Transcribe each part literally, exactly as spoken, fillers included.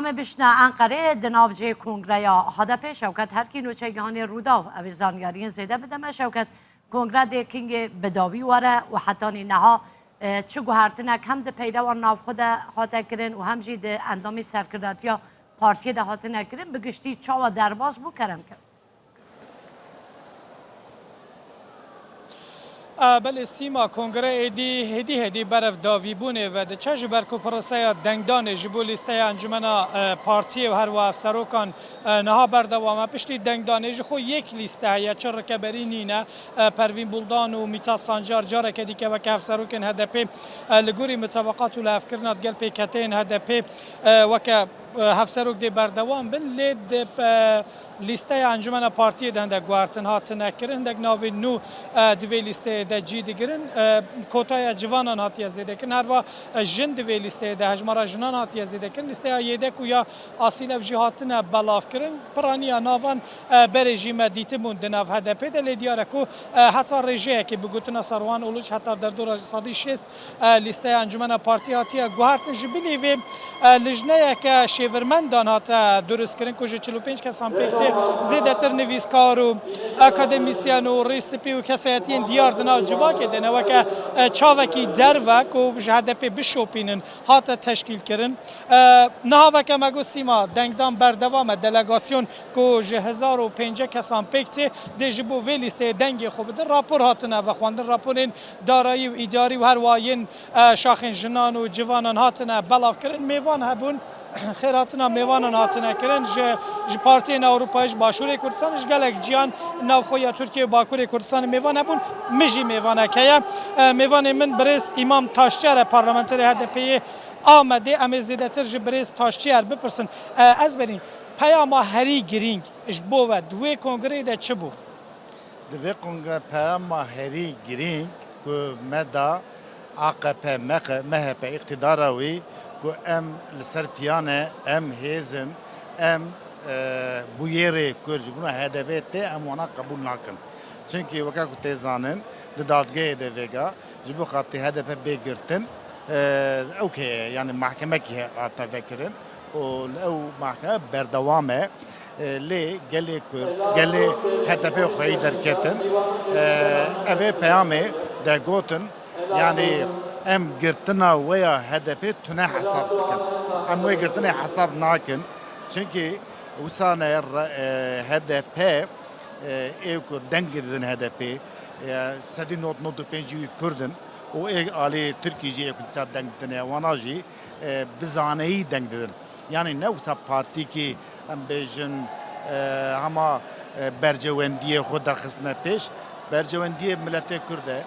Em ê bişine Enqerê di navcê kongreya H D P. Şewket Herkî nûçegihanê Rûdaw ew ê zanyariyên zêde bide me. Şewket, kongre dê kingê bi dawî were û hetanî neha, e, çi guhertinek hem di peyrewan navxwe de hate kirin û hem jî di endamî serkirdatiya partiyê de hatine kirin, bi giştî çawa derbas bû? Kerem ke. Belê Sîma, kongre êdî hêdî hêdî berev davîbûnê ve diçe, ji ber ku proseya dengdanê ji bo lîsteya Encûmena, e, Partiyê û her wiha hevserokan, e, niha berdewam e. Piştî dengdanê ji xwe yek lîste heye, çi rikeberî nîne. E, Pervîn Buldan û Mîta Sancar careke dîke weke hevserokên H D P, e, li gorî mitebeqat û lihevkirina digel pêketeyên H D P, e, weke, e, hevserok dê berdewam bin. Lê di, e, lîsteya Encûmena Partiyê de hindek guhertin hatine kirin. Hindek navên nû, e, di vê lîsteyê de cî digirin. E, kotaya civanan hatiye zêdekirin. Herva, e, jin di vê lîsteyê de, hejmara jinan hatiye zêdekirin. Lîsteya yêdek û ya asîl ev jî hatine belavkirin. Piraniya navan, e, berê jî me dîtibûn di nav H D P de, lê diyar e ku, e, heta rêjeyekê, bi gotina Serwan Uluç, heta derdora sedî şêst, e, lîsteya Encûmena Partî hatiye guhertin. Ji bilî vê, e, lijneyeke şêvirmendan hate duristkirin ku ji çil û pênc kesan pêk tê, zêdetir nivîskar û akademîsyen û rêspî û kesayetiyên diyar di nav civakê de ne, weke, e, çavekî derve ku ji H D P bişopînin, hate teşkîlkirin. E, niha weke me got Sîma, dengdan berdewam e. Delegasyon ku ji hezar û pêncî kesan pêk tê, dê ji bo vê lîsteyê dengê xwe bidin. Rapor hatine vexwendin, raporên darayî û îdarî û her wiha yên, e, şaxên jinan û civanan hatine belavkirin. Mêvan hebûn, xêrhatina mêvanan hatine kirin. Ji, ji partiyên Ewropayê, ji Başûrê Kurdistanê, ji gelek ciyan navxweya Tirkiye û Bakurê Kurdistanê mêvan hebûn. Min jî mêvanek heye. E, mêvanê min birêz Îmam Taşçiyar e, parlamenterê H D P'ê Amedê. Em ê zêdetir ji birêz Taşçiyar bipirsin. E, ez benî, peyama herî girîng ji bo we di wê kongreyê de çi bû? Di vê kongrê peyama herî girîng ku me da A K P, M H P, M H P îqtîdara wî ku em li ser piyan e, em hêz in, em, e, bûyerê ku ji bo H D P tê, em wana qebûl nakin. Çimkî weke ku tê zanin, di dadgehê de vêga, ji bo xatirî H D P bê girtin, e, ewkê ye, yanî mahkemekî he-, hatine vekirin û li ew mahkeme berdewam e. E, lê gelê Kurd, gelê H D P xweyî derketin. E, ev ê peyamê de gotin, yanî em girtina we ya H D P tune hesab dikin. Em wê girtinê hesab nakin. Çimkî wisa ne re-, e, H D P, e, ê ku deng didin H D P, e, sedî nod nod û pênc wî Kurd in û ê alî Tirkî jî ê ku dîsa deng didin, e, wana jî, e, bi zaneyî deng didin. Yanî ne wisa partîkî, em bêjin, e, hema, e, bercewendiyê xwe derxistine pêş. Bercewendiyê miletê Kurd e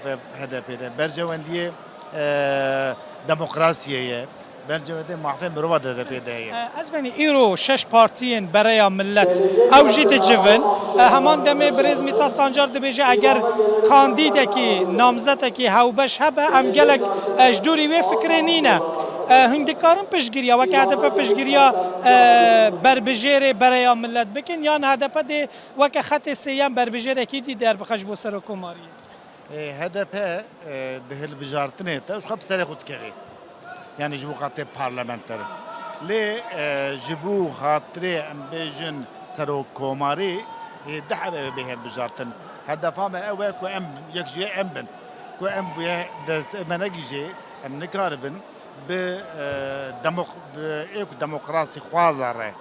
ve H D P de. Bercewendiyê, e, demokrasiyê ye. Bercewendiyê mafê mirova de H D P de ye. E, ez benî îro şeş partiyên Bereya Millet ew jî dicivin. E, heman demê birêz Mîta Sancar dibêje, eger kandîdekî, namzetekî hewbeş hebe, em gelek, e, ji dûrî wê fikrê nîne. E, hûn dikarin piştgiriya, weke H D P piştgiriya, e, berbijêrê Bereya Millet bikin, yan H D P dê weke xetê sêyem berbijêrekî dî derbixe ji bo serokkomariyê? E, H D P, e, di hilbijartinê de ji xwe bi serê xwe dikeve. Yanî ji bo xatirê parlamenter. Lê, e, ji bo xatirê em bêjin serokkomarî, e, deh ebe bê hilbijartin. Hedefa me ew e ku em yek ji wê em bin. Ku em wê dest me negihîje, em nikaribin bi, e, demok-, bi ê ku demokrasî xwaza re,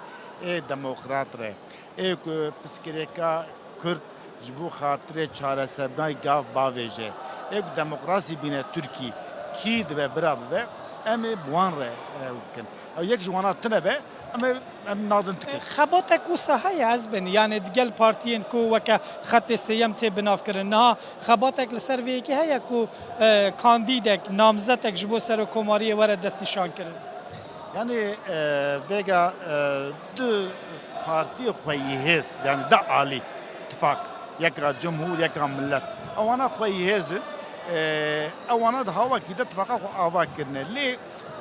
ê demokrat re, ê ku pirsgirêka Kurd ji bo xatirê çaresebirina gav bavêje, ê ku demokrasî bîne Tirkî, kî dibe bira bibe, em ê bi wan re, e, bikin. Ew yek ji wana tune be, em ê, em nadin dikin. Xebatek wisa heye, ez benî, yanî digel partiyên ku weke xetê sêyem tê binavkirin. Niha xebatek li ser vê yekê heye ku, e, kandîdek, namzetek ji bo serokkomariyê were destnîşankirin? Yanî, e, vêga, e, du partiyê xweyîhêz, yanî du alî, tifaq, yeka cumhûr, yeka millet. Ewana xweyîhêz in, e, ewana di hawakî de tifaqa xwe ava kirine. Lê,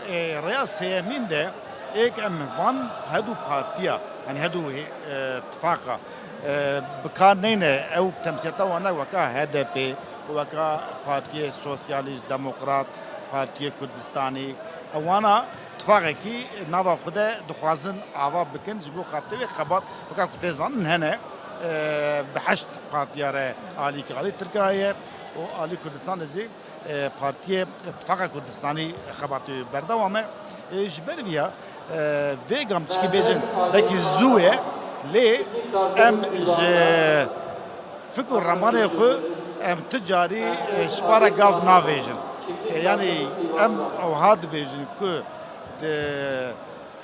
e, rêya sêyemîn de êk em van hedû partiya, yanî hedû, e, tifaqa, e, bi kar neyne, ew temsîliyeta wana weka H D P, weka Partiyê Sosyalîst Demokrat, Partiyê Kurdistanî, Wana tifaqekî nava xwe de dixwazin ava bikin, ji bo xatirê wê xebat weka ku tê zanin hene, e, bi heşt partiya re alî ki alî Tirkiye ye û alî Kurdistanê jî, e, partiyê Tifaqa Kurdistanî xebatê wê berdewam e. E, ji ber viya, e, vê gam çikî bêjin belkî zû ye, lê em ji fik û remanê xwe em tu carî, e, ji para gav navêjin. E, yanî em ewha dibêjin ku di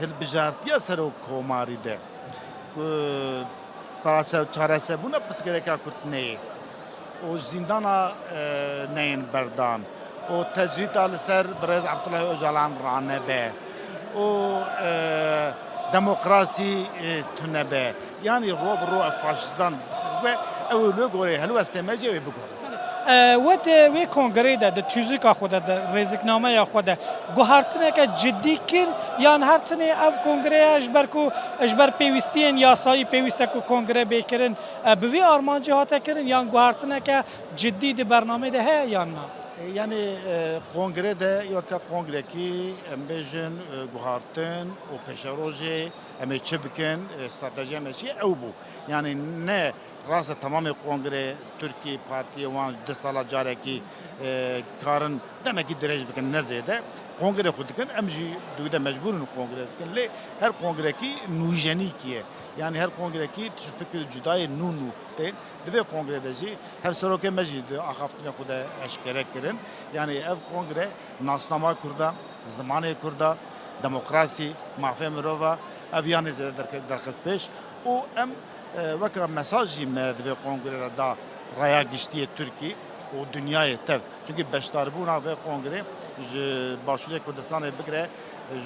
hilbijartiya serokkomarî de ku parase-, çaresebûna pirsgirêka Kurd neyê û zîndana, e, neyên berdan û tecrîta li ser birêz Abdullah Ocalan ranebe û, e, demokrasî, e, tunebe. Yanî ro bi ro ev faşîstan ve ew ê li gorê helwestê me jî ew ê bigorin. E, we di wê kongreyê de, di tûzika xwe de, di rêziknameya xwe de guhartineke cidî kir, yan her tinê ev kongreya ji ber ku, ji ber pêwîstiyên yasayî pêwîst e ku kongre bê kirin, e, bi vî armancê hate kirin, yan guhartineke cidî di bernameyê de heye yan na? E, yanî, e, kongre de weke kongrekî em bêjin, e, guhartin û pêşerojê em ê çi bikin, e, stratejiya me çi ye, ew bû. Yanî ne rast e, temamê kongrê Tirkî partiyê wan du sala carekî, e, karin demekî dirêj bikin, ne zêde. Kongrê xwe dikin, em jî dû de mecbûr in kongrê dikin. Lê her kongrekî nûjenîkî ye. Yanî her kongrekî fikir cudayê nû nû tên. Di vê kongrê de jî hevserokê me jî di axaftinê xwe de eşkere kirin. Yanî ev kongre nasnama Kurda, zimanê Kurda, demokrasî, mafê mirova, ev yanê zêde derke-, derxist pêş. Û em, e, weka mesaj jî me di vê kongrê de da raya giştiyê Tirkî û dinyayê tev. Çunkî beşdarbûna vê kongrê ji Başûrê Kurdistanê bigire,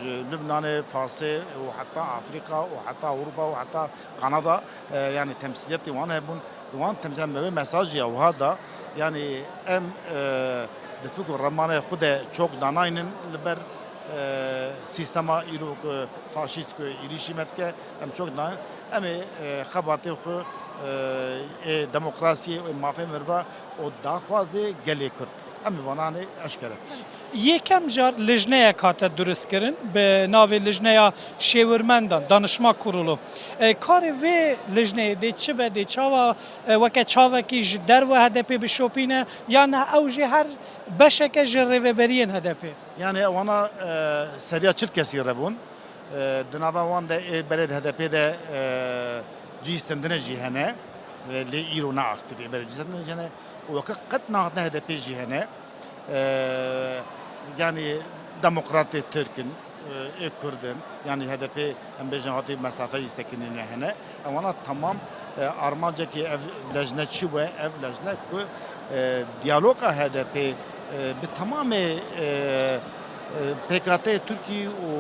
ji Lubnanê, Fasê û heta Afrîka û heta Ewropa û heta Kanada, e, yanî temsîliyetê wan hebûn. Di wan temsîl me wê mesajê ya wiha da, yanî em, e, di fik û remanê xwe de çok danaynin li ber, e, sîstema îro ku faşîst ku êrîşî me dike, em çok danaynin. Em ê, e, xebatê xwe, e, ê demokrasiyê û ê mafê mirva û daxwazê gelê Kurd. Em ê vananê eşkere bikin. Yekem car lijneyek hate duristkirin bi navê Lijneya Şêwirmendan, Danışma Kurulu. E, karê vê lijneyê dê çi be, dê çawa, e, weke çavekî ji derve H D P bişopîne, yan ew jî her beşeke ji rêveberiyên H D P? Yanî ewana, e, seriya çil kesî re bûn. E, di nava wan de ê berê di H D P de, e, cihîstendine jî hene. E, lê îro ne aktîf ê berê cihîstendine jî hene. Û weke qet nehatine H D P jî hene. E, yanî demokratê Tirk in, e, ê Kurd in, yanî H D P em bêjin hatî mesafeyî sekinîne hene. Ewana temam, e, armancekî ev lejne çi we? Ev lejne ku, e, diyaloga H D P, e, bi temamê, e, e, P K T Tirkî û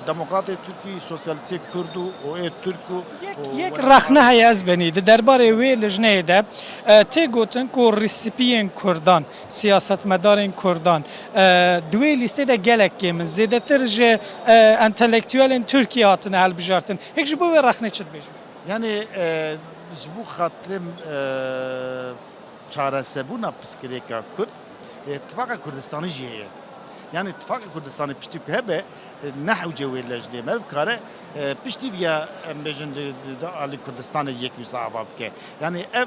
demokratê Tirkî, sosyalîstê Kurd û, û ê Tirk û, Yek, û yek rexne heye ez benî. Di derbarê wê lijneyê de, e, tê gotin ku rîspiyên Kurdan, siyasetmedarên Kurdan, e, di wê lîstê de gelek kêm in. Zêdetir ji, e, entelektûelên Tirkiyê hatine hilbijartin. Hêk ji bo wê rexnê çi dibêjin? Yanî, e, ji bo xatirê, e, çaresebûna pirsgirêka Kurd, e, Tifaqa Kurdistanî jî heye. Yanî Tifaqa Kurdistanî piştî ku hebe, e, ne hewce wê lejnê meriv kare, e, piştî viya em bêjin di, di, di alî Kurdistanê yek wisa ava bike. Yanî ev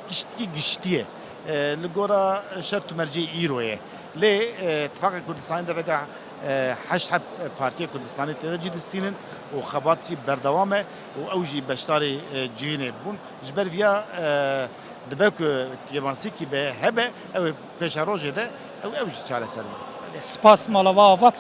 giştikî giştî ye. E, li gora şert û mercê îro ye. Lê, e, Tifaqa Kurdistanî de vega, e, heşt heb, e, Partiya Kurdistanê tê de cî distînin û xebat jî berdewam e û ew jî beşdarî, e, cihînê bûn. Ji ber viya, e, dibe ku kêmasîkî be hebe, ew ê pêşerojê de ew, ew jî çareser be. Spas mala we ava.